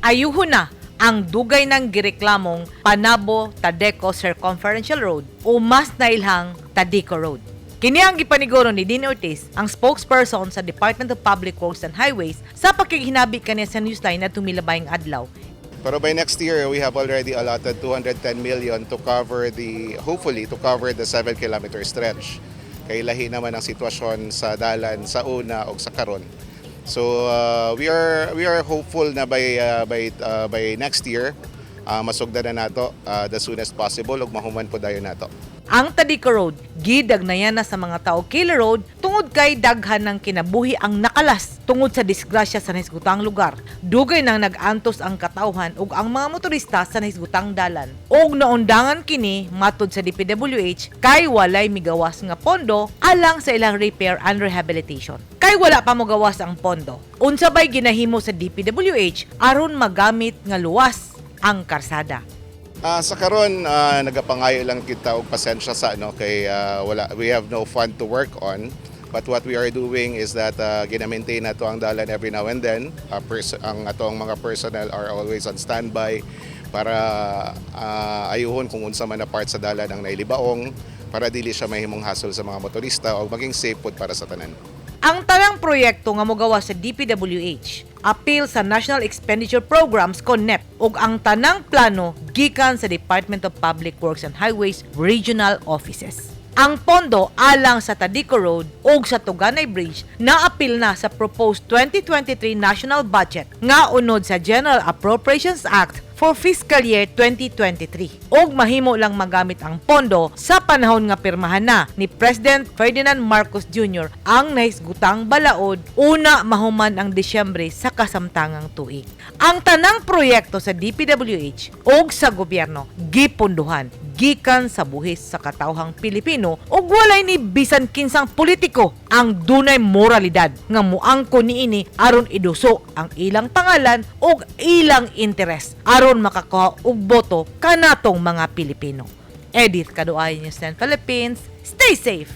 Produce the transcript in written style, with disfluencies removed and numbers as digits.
Ayuhon na ang dugay ng gireklamong Panabo Tadeco Circumferential Road o mas nailhang Tadeco Road. Kini ang gipaniguro ni Dean Ortiz, ang spokesperson sa Department of Public Works and Highways, sa pakighinabi kaniya sa Newsline na tumilabayng adlaw. Pero by next year, we have already allotted 210 million to cover the, hopefully, to cover the 7-kilometer stretch. Kay lahi naman ang sitwasyon sa dalan sa una o sa karon. So we are hopeful na by next year masugdan na nato the soonest possible ug mahuman po dayon nato. Ang Tadeco Road, gidagnayan na sa mga tao Killer Road tungod kay daghan ng kinabuhi ang nakalas tungod sa disgrasya sa nahisgutang lugar. Dugay nang nag-antos ang katawhan ug ang mga motorista sa nahisgutang dalan. Og naundangan kini matod sa DPWH kay walay migawas nga pondo alang sa ilang repair and rehabilitation. Kay wala pa mogawas ang pondo, unsa bay ginahimo sa DPWH aron magamit nga luwas ang karsada? Sa karon, nagapangayo lang kita og pasensya sa ano kay wala, we have no fund to work on, but what we are doing is that gina-maintain nato ang dalan every now and then. Ang atong mga personnel are always on standby para ayuhon kung unsa man na part sa dalan ang nailibaong para dili siya mahimong hassle sa mga motorista o maging safe pod para sa tanan. Ang tanang proyekto nga mogawa sa DPWH apil sa National Expenditure Programs kon NEP ug ang tanang plano gikan sa Department of Public Works and Highways regional offices. Ang pondo alang sa Tadeco Road ug sa Tuganay Bridge naapil na sa proposed 2023 national budget nga unod sa General Appropriations Act for fiscal year 2023 ug mahimo lang magamit ang pondo sa panahon nga pirmahan na ni President Ferdinand Marcos Jr. ang nahisgutang balaod una mahuman ang Disyembre sa kasamtangang tuig. Ang tanang proyekto sa DPWH ug sa gobyerno gipondohan gikan sa buhis sa katawhang Pilipino ug walay ni bisan kinsang politiko ang dunay moralidad nga muangko niini aron iduso ang ilang pangalan ug ilang interes aron makakuha og boto kanatong mga Pilipino. Edith Kaduay, News 10 Philippines. Stay safe.